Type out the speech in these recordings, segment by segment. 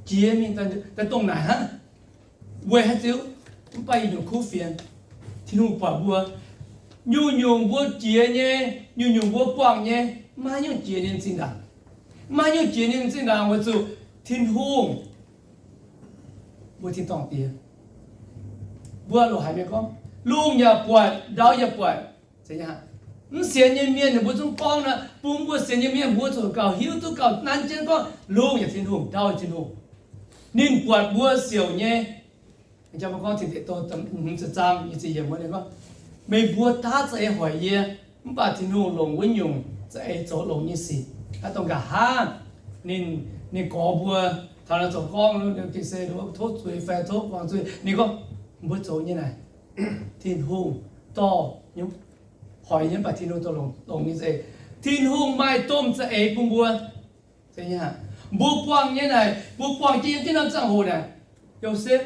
jiex mingh daaih dongh naaic hnangv. Weic haaix diuc? Mv baac i nyungc kuv fienx, Tin-Hungh buatc mbuo, nyungc-nyungc mbuo jiex nyei, nyungc-nyungc mbuo buangh nyei, maiv nyungc jiex ninh zinh ndaangc. Maiv nyungc jiex ninh zinh ndaangc weic zuqc Tin-Hungh, mbuo Tin-Dorngh Diex, mbuo loc haiz mienh gorngv, lungh yaac buatc, ndau yaac buatc. Mv sienx nyei mienh ninh mbuo zungv gorngv nor, bun mbuo sienx nyei mienh mbuo zuqc gauh hiuv duqv gauh nanv jienv gorngv lungh yaac Tin-Hungh, ndau yaac Tin-Hungh. Ninh buatc mbuo siouc nyei. Gorngv Tin Deic Douh hmz ziepc zaang nyic ziepc yiemc wuov, ninh gorngv, meih mbuo daav za'eix hoic yie, mv baac Tin-Hungh longc wuov nyungc za'eix zoux longx nyei sic. Aa, dongh nqa'haav ninh, ninh gorx mbuo taux naaiv zoux gorngv, gengh se tov zuiz fai tov guangc zuiz, ninh gorngv, mbuo zoux nyei naaic, Tin-Hungh dorh hoic nyei, mv baac Tin-Hungh dorh longx nyei za'eix. Tin-Hungh maaih domh za'eix bun mbuo. Mbuo buangh nyei naaic, mbuo buangh jienv yiem jienv norm ziangh hoc naaic, Yosepv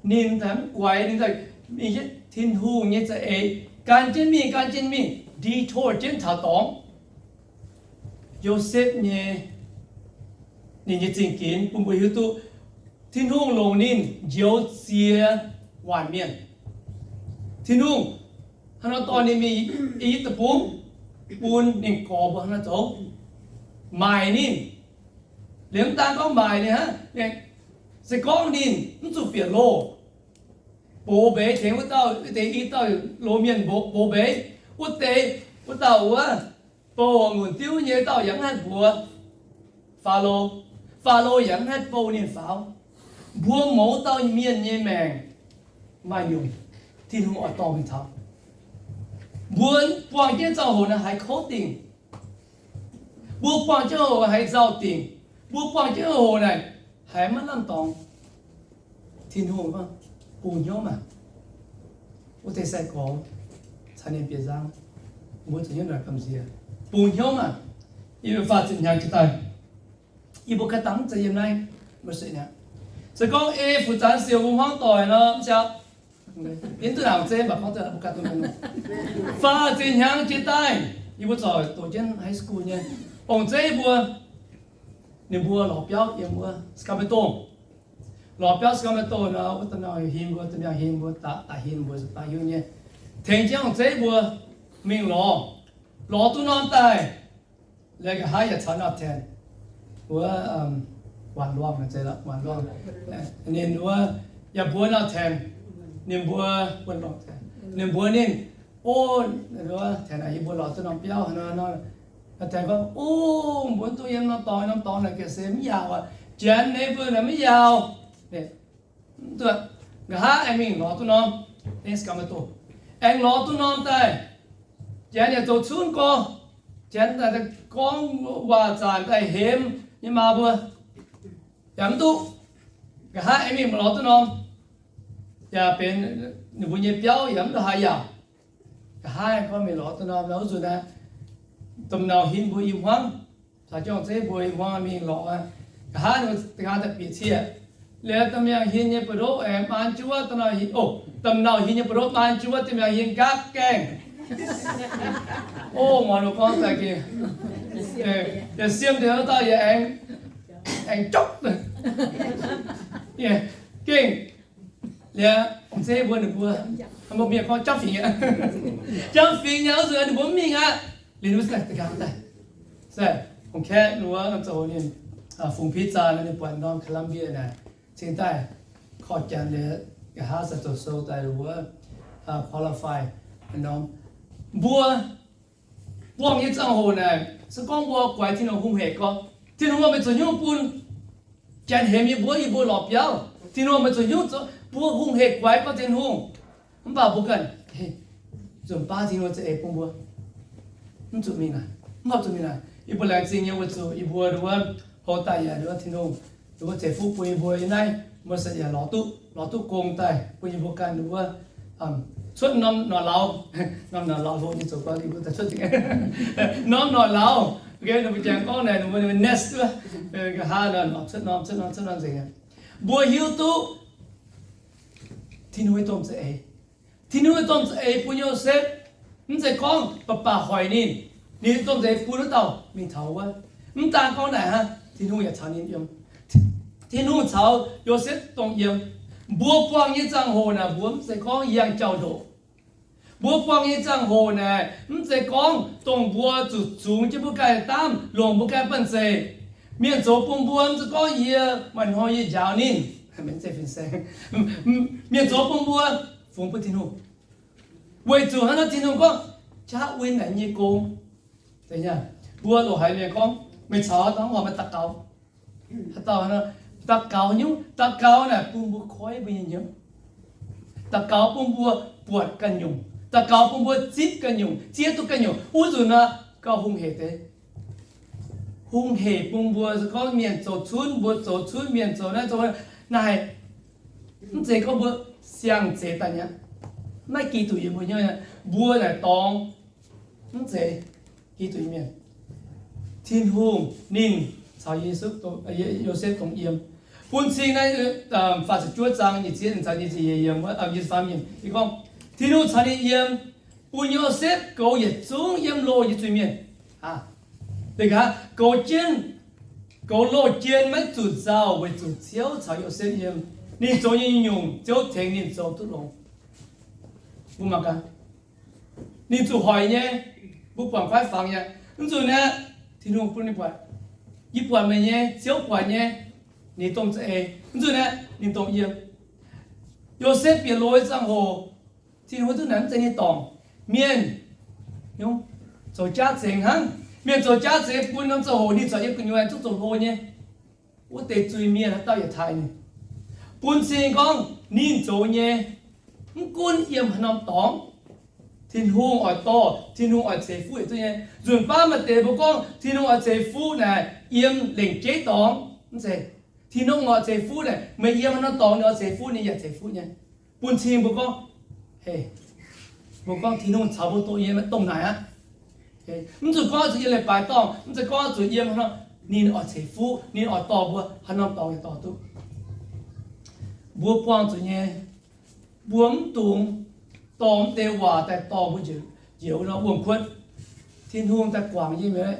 ninh mv guaix, ninh mingh Tin-Hungh nyei za'eix gan jienv mingh, gan jienv mingh, detour jienv taux dorngx. Yosepv nyei, ninh nyei zingh ginx bun mbuo hiuv duqv Tin-Hungh longc ninh njoux ziex waanc mienh. Tin-Hungh hnangv nor dorh ninh mingh I^yipv Deic-Bung, bun ninh gorx mbuo hnangv nor zoux, maaic ninh. Liuz mv daan gorngv maaic ninh hnangv, se gorngv ninh mv zuqc bieqc loh, box mbeix tengx wuov dauh, wuov deix i dauh loz-mienh box mbeix, wuov deix, wuov dauh wuov bouh ngunc diuv nyei dauh yaac mv haih mbuox Faalo. Faalo yaac mv haih bouh ninh faaux. Mbuo mouz dauh mienh nyei maengc maaih nyungc, Tin-Hungh oix dorh mingh taux. Mbuo buangh jienv ziangh hoc naaic haiz kouv dingc. Mbuo buangh jienv hoc haiz nzauh dingc. Mbuo buangh jienv hoc naaic haiz maiv lamh dorngx. Tin-Hungh gorngv, bungx hnyouv maah! Wuov deix sai-gorx caux ninh bieqc nzangv, mbuo zuqc hnyouv naaic gamh nziex. Bungx hnyouv maah! Yie faah ziepc hnyangx jiex daaih, yie mbuo kaaix dangh mv zeiz yiem naaiv. Se gorngv ei fu'zanx siouc mbuo hmuangv doic nor, mv siaauc, yie duqv naaic ong-zeiv mv baac gorngv mbuo ganh duqv. Faah ziepc hnyangx jiex daaih, yie mbuo zoux doqc jienv high school nyei ong-zeiv mbuo, ninh mbuo lorz biauv yiem wuov Sacramento. Lorz biauv Sacramento nor, wuov domh mbiaangx hin mbuo, domh mbiaangx hin mbuo, daaih hin mbuo baac hiuv nyei, tengx jienv ong-zeiv mbuo mingh lorz. Lorz duqv norm daaih, laaix nqa'haav yaac caux North Ten wuov, Wanc Luangh, Wanc Luangh, ninh wuov yaac mbuox North Ten, ninh mbuo, ninh mbuox ninh, o, North Ten, yie mbuo lorz duqv norm biauv nor. North Ten gorngv, o, mbuo duqv yiem norm dorngx, norm dorngx naaic gengh se mv yaauc aqv. Janx nyei mbuo naaic mv yaauc. Nqa'haav aengx mingh lorz duqv norm, Sacramento, aengx lorz duqv norm daaih, janx yaac zoux cunv gorx, janx daaih gorngv waac-zaanc daaih hemx nyei maa mbuo yaac mv duqv. Nqa'haav aengx mingh lorz duqv norm, yaac benx ninh mbuo nyei biauv yaac mv duqv haaix yaauc. Nqa'haav gorngv mingh lorz duqv norm, wuov nzunc naaiv, domh nauc hin mbuo i hmuangv, caux jienv ong-zeiv mbuo i hmuangv mingh lorz. Nqa'haav ninh mbuo da'nqaang daaih bieqc cieqc, liuz domh mbiaangx hin nyei buoz-ndoqv aengx maan jienv wuov domh nauc hin, o, domh nauc hin nyei buoz-ndoqv maan jienv wuov domh mbiaangx hin nqaapv gaengh. O, muangx ninh gorngv daaih gengh, yaac siem deix wuov dauh yaac aengx, aengx jopv, gengh liuz, ong-zeiv mbuo ninh mbuo, mbuo mienh gorngv jamv fingx aqv. Jamv fingx nyei wuov nzunc ninh mbuo mv mingh aqv. Liuz ninh mbuo daaih, daaih, se, ong-kaeqv ninh wuov zoux ninh, fungx pizza nor, ninh buatc norm Columbia naaic cingx daaih korv janx liuz, nqa'haav se zoux sou daaih wuov, qualify norm. Mbuo buangh nyei ziangh hoc naaic, se gorngv mbuo guaix Tin-Hungh hungh hec gorx, Tin-Hungh meih zuqc hnyouv bun janx hemx yie mbuo, yie mbuo lorz biauv. Tin-Hungh meih zuqc hnyouv, mbuo hungh hec guaix gorx Tin-Hungh, mv baac mbuo ganh nzunc baav Tin-Hungh za'eix bun mbuo, mv zuqc mingh naaic, mv horpc zuqc mingh naaic. Yie mbuo laengz zingh nyei weic zuqc yie mbuo nduov hlo daaih yaac nduov Tin-Hungh, nduov ceix fuqv bun yie mbuo yiem naaiv, mbuo se yaac lorz duqv, lorz duqv gong daaih bun yie mbuo ganh nduov cuotv norm norqc lauz, norm norqc lauz hlo nyei zoux gorx yie mbuo daaih cuotv, norm norqc lauz, ninh mbuo jangx gorngv naaic ninh mbuo nest wuov, nqa'haav norm cuotv norm cuotv norm cuotv norm nzengc. Mbuo hiuv duqv Tin-Hungh nyei domh za'eix. Tin-Hungh nyei domh za'eix bun Yosepv, mv zeiz gorngv baac baac hoic ninh, ninh nyei domh za'eix bun wuov dauh mingh taux wuov. Mv daan gorngv naaic hnangv, Tin-Hungh yaac caux ninh yiem. Tin-Hungh caux Yosepv dongh yiem. Mbuo buangh nyei ziangh hoc naaic, mbuo mv zeiz gorngv yangh jauv-ndoqc. Mbuo buangh nyei ziangh hoc naaic, mv zeiz gorngv dongh mbuo zuqc zungx jienv mbuo ganh nyei daamv, longc mbuo ganh nyei banh zeic. Mienh zoux bun mbuo, mv zeiz gorngv yie maaih hnoi yie njaaux ninh. Mienh zoux bun mbuo, fungx bun Tin-Hungh. Weic zuqc hnangv naaiv, Tin-Hungh gorngv, qaqv win naaic nyei gong. Mbuo loz-haiz mienh gorngv, meih caux dauh mv horpc, meih daux gaux. Haaix dauh daux gaux nyungc, daux gaux naaic bun mbuo koiv mbuo nyei hnyouv. Daux gaux bun mbuo buatc ganh nyungc. Daux gaux bun mbuo zipv ganh nyungc, zieqv duqv ganh nyungc. Wuov nzunc nor, gauh hungh hec deix. Hungh hec bun mbuo, se gorngv mienh zoux cunv, mbuo zoux cunv, mienh zoux naaiv zoux naaic, mv zeiz gorngv mbuo siang zeiz daaih nyei. Maiv Giduc yiem mbuo hnyouv, mbuo naaic dorngx mv zeiz Giduc nyei mienh. Tin-Hungh ninh caux Yesu, Yosepv dongh yiem. Bun cing naaiv, faah ziepc juov zaang nyic ziepc, nyic ziepc faam yiemc, gorngv, Tin-Hungh caux ninh yiem, bun Yosepv goux yietc zungv yiem loh nyei zuiz-mienh. Ninh gaax, goux jienv, goux loh jien maiv zuqc nzauh, weic zuqc Ziouv caux Yosepv yiem. Ninh zoux nyei nyungc, Ziouv tengx ninh zoux duqv longx. Mbuo mangc gaax, ninh zuqc hoic nyei, mbuo buatc fai fangx nyei. Mv nzunc naaiv, Tin-Hungh bun ninh buatc, yie buatc meih nyei, Ziouv buatc nyei, ninh dongh za'eix. Mv nzunc naaiv ninh dongh yiem. Yosepv bieqc loh nyei ziangh hoc, Tin-Hungh duqv naaic mv zeiz ninh dorngc. Mienh zoux jaav zengx hnangv. Mienh zoux jaav zengx bun norm ziangh hoc ninh corc yiem gu'nyuoz zungv zoux hlo nyei. Wuov deix zuiz-mienh haaix dauh yietc taaih ninh. Bun cing gorngv ninh zoux nyei, mv gunv yiem haaix norm dorngx, Tin-Hungh oix dorh, Tin-Hungh oix ceix fuqv yietc zungv nyei. Nzunc baav maaih deix mbuo gorngv Tin-Hungh oix ceix fuqv naaic yiem lengc jeiv dorngx. Mv zeiz. Tin-Hungh oix ceix fuqv naaic, meih yiem haaix norm dorngx ninh oix ceix fuqv, ninh yaac ceix fuqv nyei. Bun cing mbuo gorngv, mbuo gorngv Tin-Hungh caux mbuo doqc nyei maiv dongh naaic aqv. Mv zuqc gorngv zuqc yiem leiz-baaix dorngh, mv zeiz gorngv zuqc yiem haaix nor, ninh oix ceix fuqv, ninh oix dorh mbuo haaix norm dorngx yaac dorh duqv. Mbuo buangh zuqc nyei, mbuo mv dungx dorh mv deix waac daaih dorh mbuo njoux nor wuom-kuotv. Tin-Hungh daaih guangc nyei mi'aqv.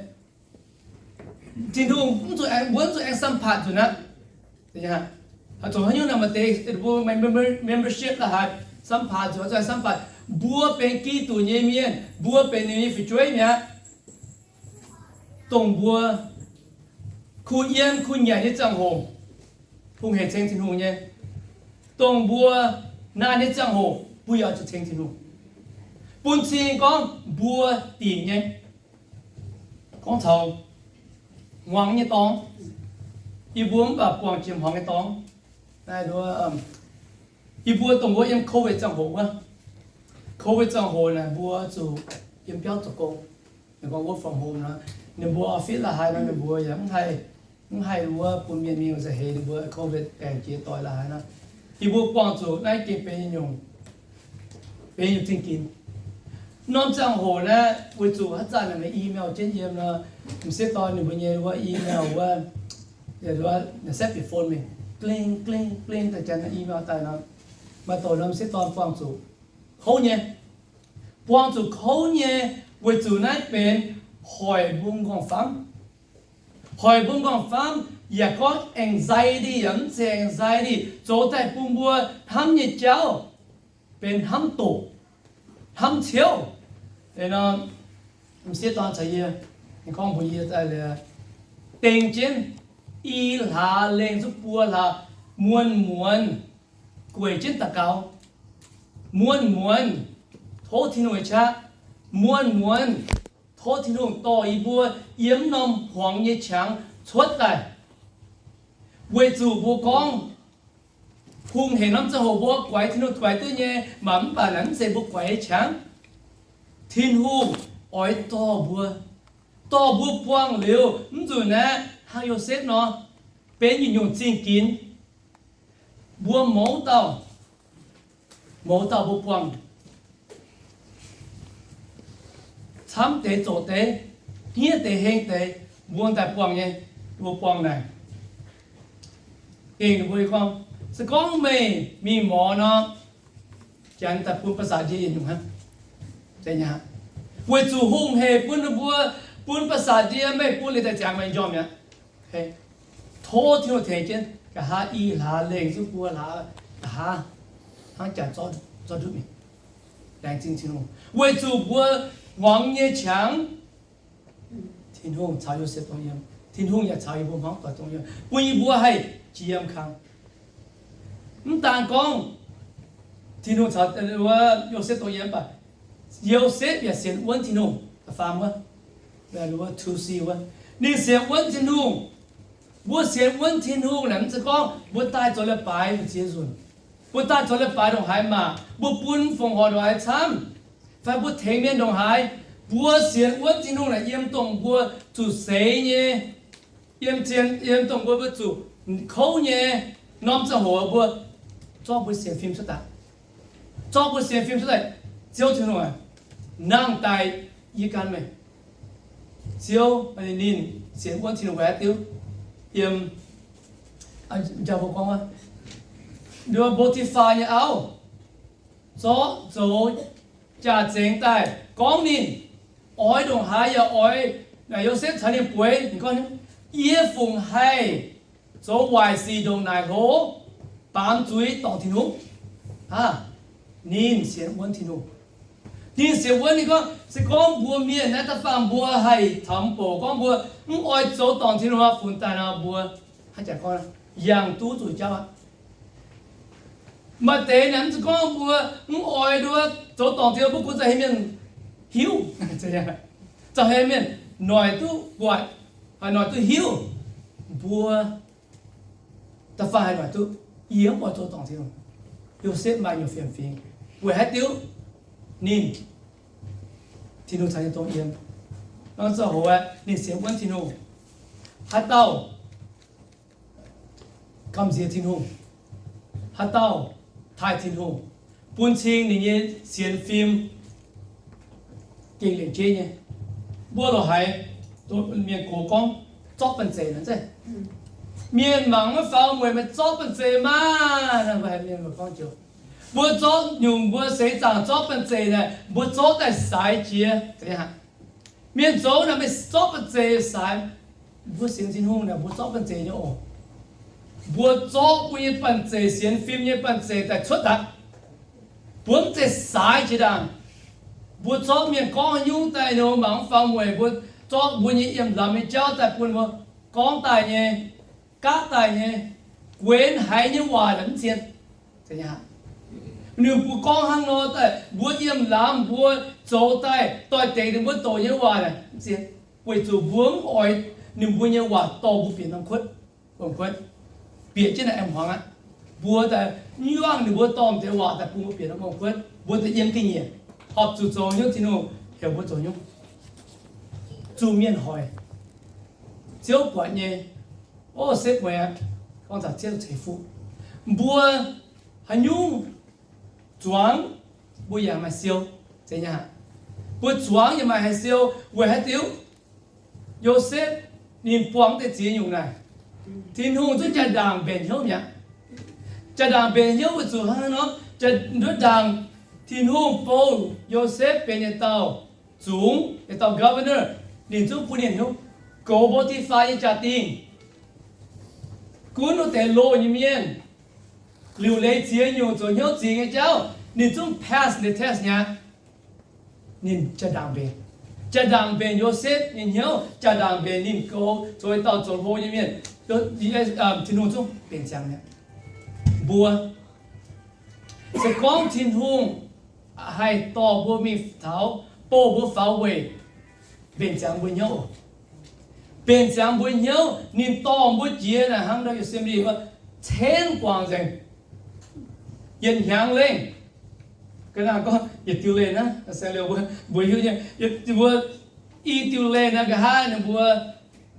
Tin-Hungh mv zuqc aengx, mbuo mv zuqc aengx สัมผัส nzunc aqv. Haaix zanc haaix nyungc naaic maaih deix mbuo membership la'haaix สัมผัส nzunc, สัมผัส mbuo benx Giduc nyei mienh, mbuo benx ninh nyei fu'jueiv mi'aqv. Dongh mbuo kuh yiem kuh nyanc nyei ziangh hoc, hungh hec ceng Tin-Hungh nyei. Dongh mbuo naanh nyei ziangh hoc, mbuo yaac zuqc ceng Tin-Hungh. Bun cing gorngv mbuo dingc nyei, gorngv taux hmuangx nyei dorngx, yie mbuo mv baac buangh jiex hmuangx nyei dorngx. Naaiv, yie mbuo dongh mbuo yiem COVID ziangh hoc wuov, COVID ziangh hoc naaic mbuo zuqc yiem biauv zoux gong. Ninh gorngv work from home nor, ninh mbuo office la'haaix nor, ninh mbuo yaac mv haih, mv haih wuov bun mienh mingh za'eix, ninh mbuo COVID baengc jiex doix la'haaix nor, yie mbuo buangh zuqc naaiv gengh benx nyungc, benx nyungc zingh ginx. Norm ziangh hoc naaiv weic zuqc haaix zanc naaic email jienv yiem nor, m'sieqv dorn ninh mbuo nyei wuov email wuov, accept before mingh, gling gling gling daaih janx email daaih nor, maaih doqc norm m'sieqv dorn buangh zuqc kouv nyei. Buangh zuqc kouv nyei weic zuqc naaiv benx hoic mbuo m'nqorngv-famv. Hoic mbuo m'nqorngv-famv, yaac gorngv anxiety yaac mv zeiz anxiety, zoux daaih bun mbuo hnamv nyei jauv benx hnamv doqc, hnamv ciouv. M'sieqv dorn caux yie, ninh gorngv mbuox yie daaih liuz, dengh jienv i hlaax lengh zuqc buo hlaax, muonz muonz gueic jienv daux gaux, muonz muonz tov Tin-Hungh nyei qaqv, muonz muonz tov Tin-Hungh dorh yie mbuo yiem norm hmuangx nyei qangx cuotv daaih. Weic zuqc mbuo gorngv, hungh hec norm ziangh hoc mbuo guaix Tin-Hungh guaix duqv nyei, mv baac naaiv mv zeiz mbuo guaix nyei qangx. Tin-Hungh oix dorh mbuo, dorh mbuo buangh liuz, mv nzunc naaiv hnangv Yosepv nor, benx nyungc-nyungc zingh ginx. Mbuo mouz dauh, mouz dauh mbuo buangh camv deix zoqc deix, hniev deix heng deix, mbuo daaih buangh nyei, mbuo buangh naaic. Gengh ninh mbuo gorngv, se gorngv meih mingh morz nor, janx daaih bun ba'saac ndie yietc nyungc hnangv. Weic zuqc hungh hec bun ninh mbuo, bun ba'saac ndie, meih bun liuz daaih ziangx meih njormh mi'aqv. Tov Tin-Hungh tengx jienv, nqa'haav i hlaax lengh zungv buo hlaax, nqa'haav hnangv jaax zorqv, zorqv ndutv mingh. Laengz zingh Tin-Hungh weic zuqc mbuo hmuangx nyei qangx, Tin-Hungh caux Yosepv dongh yiem. Tin-Hungh yaac caux yie mbuo hmuangv doic dongh yiem, bun yie mbuo haih jiex yiem kang. Mv daan gorngv Tin-Hungh caux Yosepv dongh yiem mv baac Yosepv yaac sienx wuonv Tin-Hungh. Da'faam wuov, to see wuov, ninh sienx wuonv Tin-Hungh. Mbuo sienx wuonv Tin-Hungh naaic mv zeiz gorngv mbuo daaih zoux leiz-baaix mv ziex nzunc. Mbuo daaih zoux leiz-baaix ndongc haaix maah, mbuo bun fongc horc ndongc haaix camv, fai mbuo tengx mienh ndongc haaix, mbuo sienx wuonv Tin-Hungh naaic yiem dongh mbuo zuqc seix nyei, yiem zien, yiem dongh mbuo, mbuo zuqc kouv nyei norm ziangh hoc mbuo zorqv mbuo sienx fim cuotv daaih. Zorqv mbuo sienx fim cuotv daaih. Ziouv Tin-Hungh aac, nangh daaih yie gan meih. Ziouv, ninh sienx wuonv Tin-Hungh weic haaix diuc? Yiem, mbuo gorngv, Bo^ti^faa nyei auv zorqv zoux jaax-zengx daaih gorngv ninh oix ndongc haaix yaac oix Yosepv caux ninh bueix. Ninh gorngv, Yie fungc haih zoux waaic sic ndongc naaic hlo, baamz zuiz dorngc Tin-Hungh. Aav, ninh sienx wuonv Tin-Hungh. Ninh sienx wuonv, ninh gorngv, se gorngv mbuo mienh naaiv da'faanh mbuo haih taux mv bouc gorngv mbuo mv oix zoux dorngc Tin-Hungh funx daaih nor, mbuo hnangv jaax gorngv yangh duqv zuqc jauv aqv. Maaih deix naaic mv zeiz gorngv mbuo mv oix nduov zoux dorngc Tin-Hungh, mbuo gunv za'heix mienh hiuv, za'heix mienh noic duqv buatc, noic duqv hiuv. Mbuo da'faanh haih noic duqv, yie mv oix zoux dorngc Tin-Hungh. Yosepv maaih nyungc fiem-fingx weic haaix diuc? Ninh, Tin-Hungh caux ninh dongh yiem. Norm ziangh hoc aeqv, ninh sienx wuonv Tin-Hungh. Haaix dauh gamh nziex Tin-Hungh, haaix dauh taaih Tin-Hungh, bun cing ninh nyei sienx fim gengh lengc jeiv nyei. Mbuo loz-haiz mienh gox gorngv zorqv banh zeic naaic, mienh mangc maiv faaux mueic, meih zorqv banh zeic maah! Mienh gorngv joux, mbuo zorqv nyungc, mbuo seix zaangc zorqv banh zeic naaic, mbuo zorqv daaih saaix jiex. Mienh zoux naaic meih zorqv banh zeic saaix. Mbuo sienx Tin-Hungh naaic mbuo zorqv banh zeic nyei oc. Mbuo zorqv mbuo nyei banh zeic, sienx fim nyei banh zeic daaih cuotv daaih. Mbuo mv zeiz saaix jiex ndaangc. Mbuo zorqv mienh gorngv haaix nyungc daaih nor mangc mv faaux mueic, mbuo zorqv mbuo nyei yiem lamz nyei jauv daaih bun mbuo gorngv daaih nyei, gaav daaih nyei, guenx haiz nyei waac naaic mv zien. Ninh mbuo gorngv hnangv nor daaih, mbuo yiem lamz mbuo zoux daaih doix-dekc ninh mbuo douc nyei waac naaic mv zien, weic zuqc mbuo mv oix ninh mbuo nyei waac dorh mbuo bieqc norm kuotv, wuom-kuotv, bieqc jienv naaiv aengx hmuangx aqv. Mbuo daaih mv hiuv ninh mbuo dorh deix waac daaih bun mbuo bieqc norm wuom-kuotv, mbuo daaih yiem ga'nyiec, horpc zuqc zoux hnyouv Tin-Hungh heuc mbuo zoux hnyouv, zuqc mienh hoic. Ziouv buatc nyei, o, setv mueiz aqv, gorngv taux Ziouv ceix fuqv. Mbuo haaix nyungc zuangx, mbuo yaac maaih siou, zeiz nyei aqv. Mbuo zuangx yaac maaih haaix siou, weic haaix diuc? Yosepv ninh buangh deix ziex nyungc naaic, Tin-Hungh zungv jaa-ndaangc mbenc hnyouv mi'aqv. Jaa-ndaangc mbenc hnyouv weic zuqc hnangv nor, nduov ndaangc Tin-Hungh bouh Yosepv benx yietc dauh zungx, yietc dauh governor, ninh zungv bun ninh hnyouv goux Bo^ti^faa nyei jaa-dingh. Gunv wuov deix loz nyei mienh, liuc leiz ziex nyungc zoux hnyouv zingx nyei jauv, ninh zungv pass the test mi'aqv. Ninh jaa-ndaangc mbenc, jaa-ndaangc mbenc Yosepv nyei hnyouv, jaa-ndaangc mbenc ninh goux zoux yietc dauh zoux hlo nyei mienh, Tin-Hungh zungv mbenc ziangx mi'aqv. Mbuo se gorngv Tin-Hungh haih dorh mbuo mingh taux bouh mbuo faaux weic mbenc ziangx mbuo hnyouv, mbenc ziangx mbuo hnyouv, ninh dorh mbuo jiex naaic hnangv nor Yosemite wuov, ten guangc nzengc, yietc hnyangx lengh. Ga'naaiv gorngv yietc diuh lengh naaiv, saeng-liouh mbuo, mbuo hiuv nyei, mbuo i diuh lengh naaiv nqa'haav ninh mbuo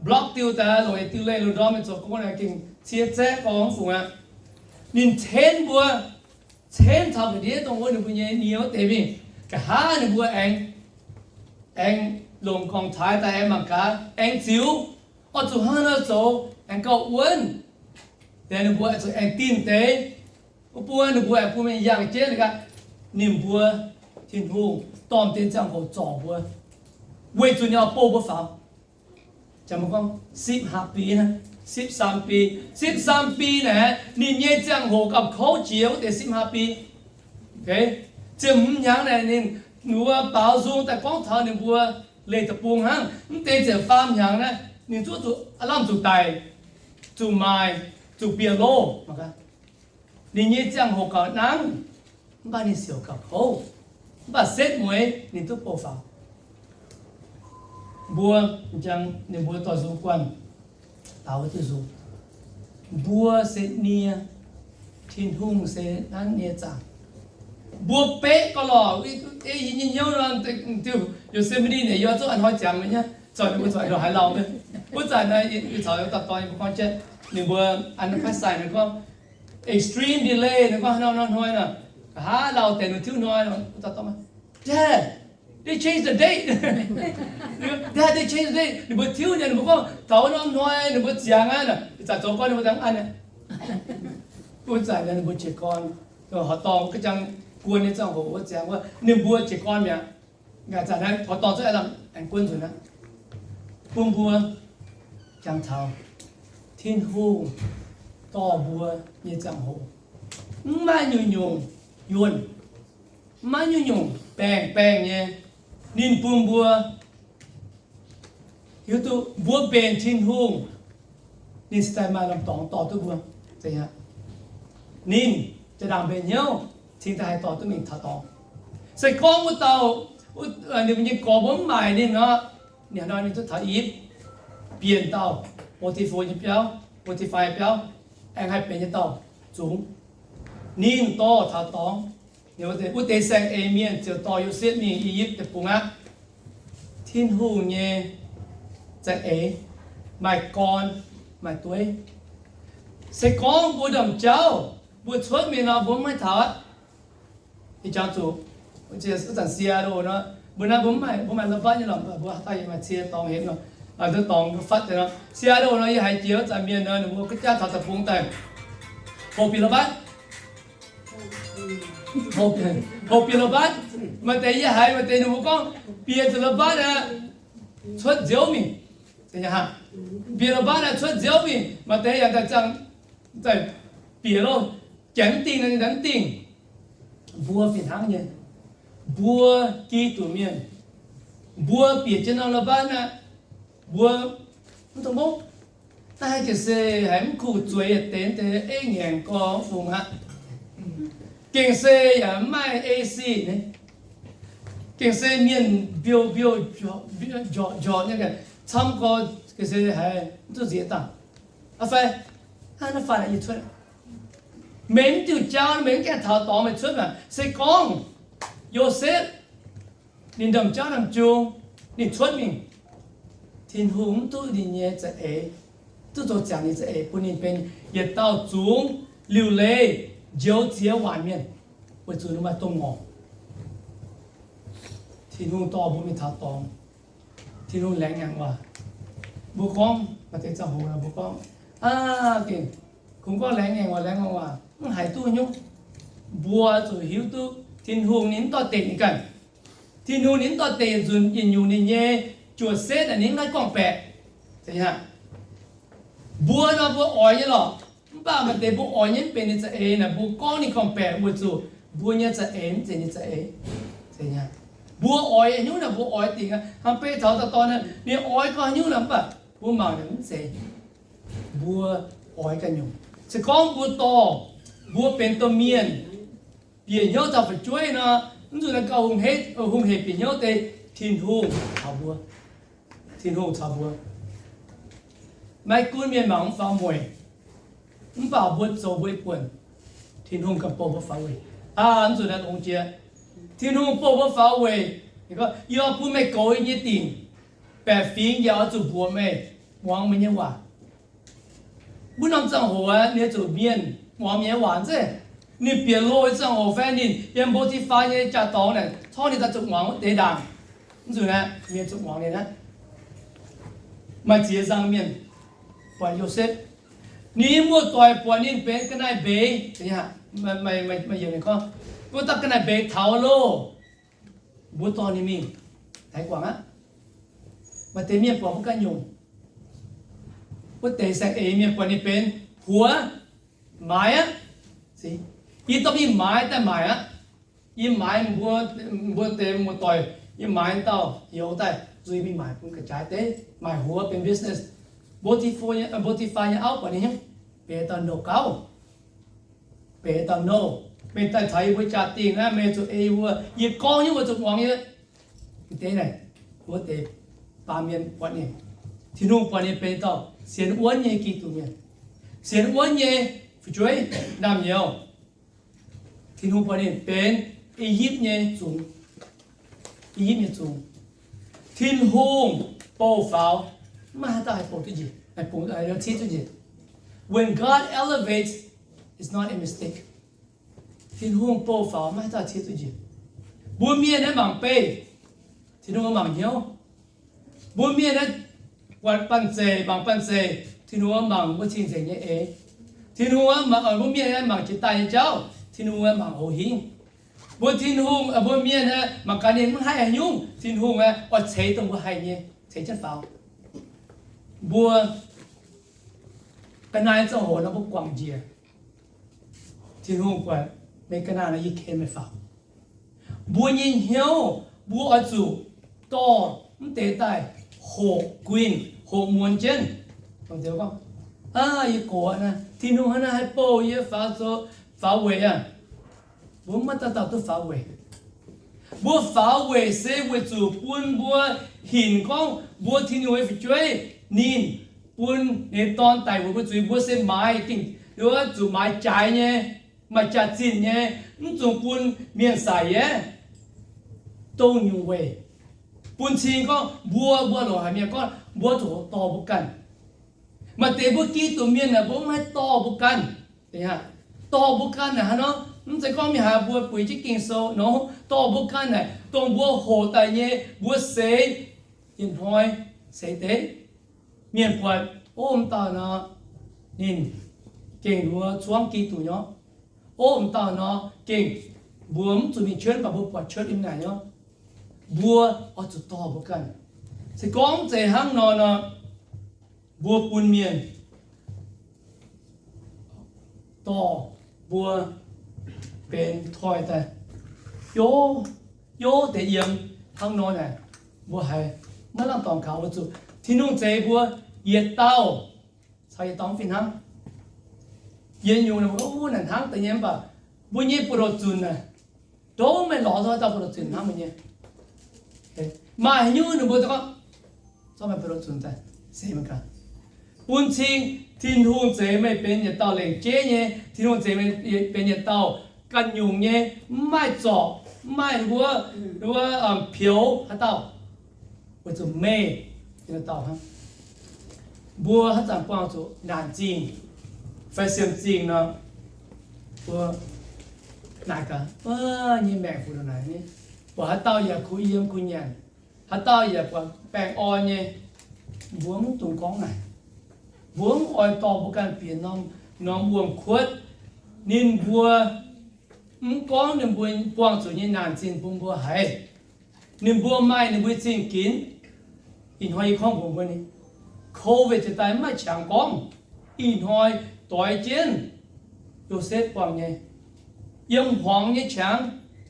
block diuh daaih longc yietc diuh lengh lungh ndorm mingh zoux gong naaic gengh cie zaeqv gorngv fungc aqv. Ninh ten mbuo, ten taux ga'ndiev dongh wuov ninh mbuo nyei nie wuov deix mingh. Nqa'haav ninh mbuo aengx, aengx longc gorngv-taaix daaih aengx mangc gaax, aengx ziux, oix zuqc hnangv nor zoux aengx gauh wuonv. Liuz ninh mbuo zuqc aengx dinh deix, wuov buo ninh mbuo aengx bun mingh yangh jienv gaax. Ninh mbuo, Tin-Hungh dorh deix ziangh hoc zorc mbuo, weic zuqc ninh oix bouh mbuo faaux. Jangx mbuo gorngv sipv hapv biv hnangv. Sipv sam bi, sipv sam bi naaic, ninh nyei ziangh hoc gauh kouv jiex wuov deix sipv hlaax bi. Ziepc hmz hnyangx naaic ninh mbuo baaux nzung daaih gorngv taux ninh mbuo leih deic-bung hnangv. Mv deix ziepc faam hnyangx naaiv ninh zuqc lamh zuqc daic, zuqc maaic, zuqc bieqc loh. Ninh nyei ziangh hoc gauh nangv, mv baac ninh siouc gauh kouv, mv baac setv mueiz ninh duqv bouh faaux. Mbuo, ninh mbuo dorh nzung guanh daaux duqv nzung. Mbuo se nie, Tin-Hungh se nanv nie zaangc. Mbuo beqv gauh lorqc, ei yie nyei hnyouv nor, diuh Yosemite naaic yie zuqc an hnoi ziangx nyei, zoux ninh mbuo zoux haaix lauh, wuov zanc naaiv yie caux dauh dorn mbuo gorngv jienv, ninh mbuo an paaiv sai ninh gorngv extreme delay, ninh gorngv haaix norm hnoi nor, nqa'haav lauh deix ninh tiuv hnoi nor, wuov dauh dorn, Dad, they change the date. Dad, they change the date. Ninh mbuo tiuv nyei, ninh mbuo gorngv taux wuov norm hnoi ninh mbuo ziangx aqv, ih zanc zoux gorn ninh mbuo dangh an. Wuov zanc ninh mbuo jiez gorn, horqc dorngh ga'jang guon nyei ziangh hoc wuov ziangx wuov ninh mbuo jiez gorn mi'aqv. Nqa'haav zanc naaiv horqc dorngh zuqc aengx gunv nzunc aqv. Bun mbuo jangx taux Tin-Hungh dorh mbuo nyei ziangh hoc, mv maaih nyungc-nyungc yuonh, mv maaih nyungc-nyungc baengh-baengh nyei, ninh bun mbuo hiuv duqv mbuo mbenc Tin-Hungh, ninh cingx daaih maaih lomh dorngx dorh duqv mbuo. Ninh jaa-ndaangc mbenc hnyouv, cingx daaih haih dorh duqv mingh taux dorngx. Se gorngv wuov dauh, ninh mbuo nyei gorx mbuo mv maaic ninh nor, ninh hnoi ninh duqv taux I^yipv, bieqc dauh Potifa nyei biauv, Potifa biauv, aengx haih benx nyei dauh zungx. Ninh dorh taux dorngx. Wuov deix saeng-eix mienh ziouc dorh Yosepv mingh I^yipv Deic-Bung aqv. Tin-Hungh nyei za'eix maaih gorn maaih dueiv. Se gorngv mbuo ndorm jauv mbuo cuotv mingh nor, mbuo mv haih taux aqv. Ih jangx zuqc, wuov zanc Seattle nor, mbuo naaiv mbuo mv maaih, mbuo maaih Lambatv nyei lorqc, mbuo haaix dauh yaac maaih cie dorngx hemx nor, dorngx fatv deix nor. Seattle nor yie haiz jiex wuov zanc mienh nor, ninh mbuo ga'jangv taux deic-bung daaih, hoqc bieqc Lambatv, hoqc bieqc Lambatv. Maaih deix yie haiz maaih deix ninh mbuo gorngv bieqc zuqc Lambatv aqv, cuotv nziouv mingh. Bieqc Lambatv aqv, cuotv nziouv mingh. Maaih deix yaac daaih ziangh, daaih bieqc loh, janx mv dingh, ninh daaih mv dingh. Mbuo fih hnangv nyei, mbuo Giduc mienh, mbuo bieqc jienv norm Lambatv aqv, mbuo mv dungx mopv. Naaiv haiz gengh se haiz mv kuh zueiz yietc deix, deix ei ngaengc gorx mv fungx aqv. Gengh se yaac mv maaih A C nyei. Gengh se mienh mbiouh mbiouh njorqc njorqc nyei, camv gorx gengh se haiz mv duqv nziex dangh. Aa fai, naaiv faanh yie cuotv, meih mv diuh jauv, meih mv gaengh taux dorngx meih cuotv maah. Se gorngv Yosepv ninh ndorm jauv ndorm jung, ninh cuotv mingh, Tin-Hungh mv duqv ninh nyei za'eix, duqv zoux ziangx ninh za'eix bun ninh benx yietc dauh zungx liuc leiz njoux ziex waanc mienh, weic zuqc ninh maaih domh ngorc. Tin-Hungh dorh mbuo mingh taux dorngx, Tin-Hungh laengz ngaengc waac. Mbuo gorngv maaih deix ziangh hoc mbuo gorngv, aa, gengh kungx gorngv laengz ngaengc waac, laengz ngaengc waac, mv haiz duqv nyungc. Mbuo zuqc hiuv duqv Tin-Hungh ninh mv dorh dengc ninh ganh. Tin-Hungh ninh mv dorh dengc yietc nzunc yietc nyungc ninh nyei juoz setv naaic ninh mv haih gorngv-baeqc. Mbuo nor mbuo oix nyei lorqc, mv baac maaih deix mbuo oix nyei mv benx ninh za'eix naaic, mbuo gorngv ninh gorngv-baeqc weic zuqc mbuo nyei za'eix mv zeiz ninh za'eix. Mbuo oix haaix nyungc naaic mbuo oix dingc aqv. Hnangv beiv taux dauh dorn, ninh oix gorngv haaix nyungc naaic mv baac mbuo mangc naaic mv zeiz mbuo oix ganh nyungc. Se gorngv mbuo dorh, mbuo benx domh mienh, bieqc hnyouv taux fu'jueiv nor, mv zuqc naaiv gauh hungh hec, hungh hec bieqc hnyouv deix, Tin-Hungh caux mbuo. Tin-Hungh caux mbuo. Maiv gunv mienh mangc mv faaux mueic, mv baac mbuo zoux mbuo nyei buonc, Tin-Hungh ganh bouh mbuo faaux weic. Aa, mv zuqc naaiv longx jiex. Tin-Hungh bouh mbuo faaux weic, yie oix bun meih goux yie nyei dingc, baeqc fingx yaac oix zuqc mbuoqc meih, muangx meih nyei waac. Wuov norm ziangh hoc aeqv, ninh zuqc mienh muangx mienh nyei waac zeiz. Ninh bieqc loh nyei ziangh hoc fai ninh yiem Mbo^ti^faa nyei jaa-dorngx naaic, corc ninh daaih zuqc muangx wuov deix ndaangc. Mv zuqc naaiv mienh zuqc muangx ninh aqv. Maaih ziex nzangc mienh buatc Yosepv. Ninh muoz-doic buatc ninh benx ga'naaiv mbeix, maaih yiemc ninh gorngv, mbuo daaih ga'naaiv mbeix taux loh, mbuo dorh ninh mingh haih guangc aqv. Maaih deix mienh buatc mbuo ganh nyungc, Wuov deix saeng-eix mienh buatc ninh benx huox, maaiz aqv. Yie dorh mingh maaiz daaih maaic aqv. Yie maaiz mbuo, mbuo deix muoz-doic, yie maaiz dauh youz daaih nzuih mingh maaic bun ga'jaaix deix, maaic huox benx business. Potifaa nyei auv buatc ninh hnyouv, benx dauh nouh gauv, benx dauh nouh, meih daaih caux yie mbuo jaa-dingh naaiv, meih zuqc ei yie mbuo. Yie gorngv nyei, mbuo zuqc muangx nyei. Deix naaic, wuov deix baamh mienh buatc ninh, Tin-Hungh buatc ninh benx dauh sienx wuonv nyei Giduc mienh, sienx wuonv nyei fu'jueiv naamh nyouz. Tin-Hungh buatc ninh benx I^yipv nyei zungx, I^yipv nyei zungx. Tin-Hungh bouh faaux, maiv maaih haaix dauh haih bouh duqv njiec, haih bouh, haih cietv duqv njiec. When God elevates, it's not a mistake. Tin-Hungh bouh faaux maiv maaih haaix dauh cietv duqv njiec. Mbuo mienh naaiv mangc beih, Tin-Hungh mangc hnyouv. Mbuo mienh naaiv buatc banh zeic, mangc banh zeic, Tin-Hungh mangc mbuo cing-nzengc nyei eix. Tin-Hungh mangc, mbuo mienh naaiv mangc jiex daaih nyei jauv, Tin-Hungh mangc hoz hingv. Mbuo Tin-Hungh, mbuo mienh naaiv mangc gaax ninh maiv haih haaix nyungc, Tin-Hungh oix ceix dongh mbuo haih nyei, ceix jienv faaux. Mbuo ga'naaiv ziangh hoc nor mbuo guangc njiec, Tin-Hungh buatc meih ga'naaiv nor, yie ken meih faaux. Mbuo nyei hnyouv mbuo oix zuqc dorh mv deix daaih hoqc guinh, hoqc muonz jienv. Aa, yie gox naaiv, Tin-Hungh hnangv naaiv haih bouh yie faaux zoux, faaux weic aqv. Mbuo maiv dauh dauh duqv faaux weic. Mbuo faaux weic se weic zuqc bun mbuo hinc gorngv mbuo Tin-Hungh nyei fu'jueiv, ninh bun ninh nyei Dorn daic weic mbuo zuiz. Mbuo se maaiz gengh, zuqc maaiz jaaix nyei, maaih jaax-zinh nyei, mv zuqc bun mienh saic yaac dongh nyungc weic. Bun cing gorngv mbuo, mbuo longc haic mienh gorngv mbuo zuqc dorh mbuo ganh. Maaih deix mbuo Giduc mienh naaic mbuo maiv haih dorh mbuo ganh. Dorh mbuo ganh naaic hnangv nor, mv zeiz gorngv mingh haaix mbuo bueix jienv Ging-Sou nor, dorh mbuo ganh naaic dongh mbuo hoqc daaih nyei mbuo seix, ih hnoi seix deix. Mienh buatc, ov, m'dauh nor, ninh gengh mbuo zuangv Giduc nyei. Ov, m'dauh nor gengh mbuo mv zuqc mingh church, mv baac mbuo buatc church yiem naaic nyei. Mbuo oix zuqc dorh mbuo ganh. Se gorngv mv zeiz hnangv nor nor, mbuo bun mienh dorh mbuo benx toi daaih, youv, youv deix yiem hnangv nor naaic, mbuo haiz maiv lamh dorngc gaux weic zuqc Tin-Hungh zeix mbuo yietc dauh caux yietc dauh mv fih hnangv. Yietc nyungc naaic, naaic hnangv deix nyei, mv baac mbuo nyei buoz-ndoqv zunc naaic, ndongc meih lorz zungv dauh buoz-ndoqv zunc hnangv mbuo nyei. Maaih haaix nyungc ninh mbuo gorngv, zorqv meih buoz-ndoqv zunc daaih seix meih ganh. Bun cing Tin-Hungh zeix meih benx yietc dauh lengc jeiv nyei, Tin-Hungh zeix meih benx yietc dauh ganh nyungc nyei, mv maaih zorc, mv maaih wuov, wuov pioux haaix dauh, weic zuqc meih yietc dauh hnangv. Mbuo haaix zanc buangh zuqc naanc zingh fai siemv zingh nor, mbuo naaic gaax, nyei maengc fu naaic, buatc haaix dauh yaac kuh yiem kuh nyanc, haaix dauh yaac buatc baengh orn nyei, mbuo mv dungx gorngv naaic. Mbuo mv oix dorh mbuo ganh bieqc norm, norm wuom-kuotv. Ninh mbuo mv gorngv ninh mbuo buangh zuqc nyei naanc zingh bun mbuo haiz, ninh mbuo maaih ninh mbuo zingh ginx. Ih hnoi yie gorngv mbuox mbuo ni, covid jiex daaih mv maaih qangx gorngv. Ih hnoi doix jienv Yosepv buangh nyei, yiem hmuangx nyei qangx,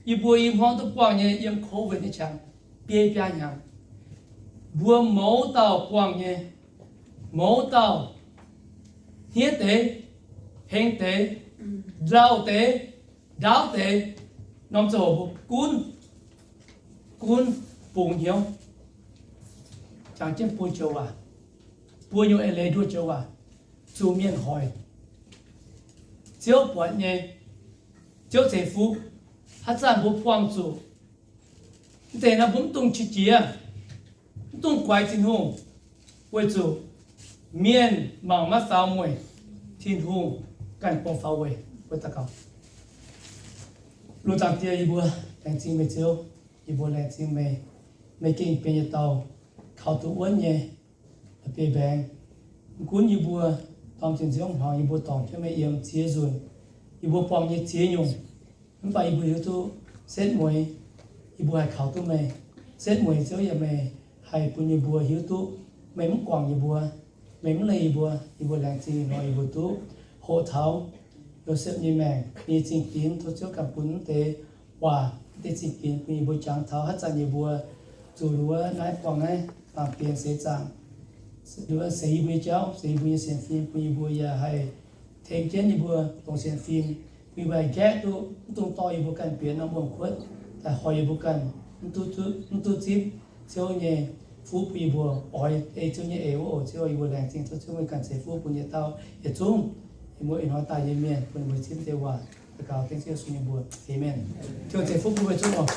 yie mbuo i hmuangv duqv buangh nyei yiem covid nyei qangx biei biaa hnyangx. Mbuo mouz dauh buangh nyei, mouz dauh hniev deix, heng deix, nzauh deix, ndaauv deix, norm ziangh hoc mbuo gunv, gunv bungx hnyouv, jangx jienv buo joux waac, buo nyungc eix leiz nduov joux waac, zuqc mienh hoic. Ziouv buatc nyei, Ziouv ceix fuqv. Haaix zanc mbuo buangh zuqc mv deix nor, mbuo mv dungx qiex jiez, mv dungx guaix Tin-Hungh, weic zuqc mienh mangc maiv faaux mueic, Tin-Hungh ganh bun faaux weic. Mbuo daux gaux. Lungh zaangc Diex, yie mbuo laengz zingh meih Ziouv, yie mbuo laengz zingh meih, meih gengh benx yietc dauh kaux duqv wuonv nyei biei mbaengx. Mv gunv yie mbuo dorh zinh nziouv hmuangx, yie mbuo dorngc jienv meih yiem ziex nzunc, yie mbuo buangh nyei ziex nyungc, mv baac yie mbuo hiuv duqv setv mueiz yie mbuo haih kaux duqv meih. Setv mueiz Ziouv yaac meih haih bun yie mbuo hiuv duqv meih mv guangc yie mbuo. meih mv leih yie mbuo, yie mbuo laengz zingh nor yie mbuo duqv hoqc taux Yosepv nyei maengc nyei zingh ginx. Tov Ziouv ganh bun wuov deix waac, wuov deix zingh ginx bun yie mbuo jangx taux haaix zanc yie mbuo zuqc nduov naaiv buangh naaiv baamh gen seix zaangc, nduov seix yie mbuo nyei jauv, seix yie mbuo nyei sienx fim, bun yie mbuo yaac haih tengx jienv yie mbuo dongh sienx fim, bun yie mbuo haih nqaeqv duqv mv dungx dorh yie mbuo ganh bienx norm wuom-kuotv daaih hoic yie mbuo ganh mv duqv zipv Ziouv nyei fuqv bun yie mbuo oix ei Ziouv nyei eix wuov oc. Ziouv, yie mbuo laengz zingh tov Ziouv meih ganh ceix fuqv bun yietc dauh yietc zungv yie mbuo ih hnoi daaih nyei mienh, bun yie mbuo zipv deix waac. Daux gaux dengv Ziouv Yesu nyei mbuox. Aamen. Ziouv ceix fuqv bun meih zungv oc.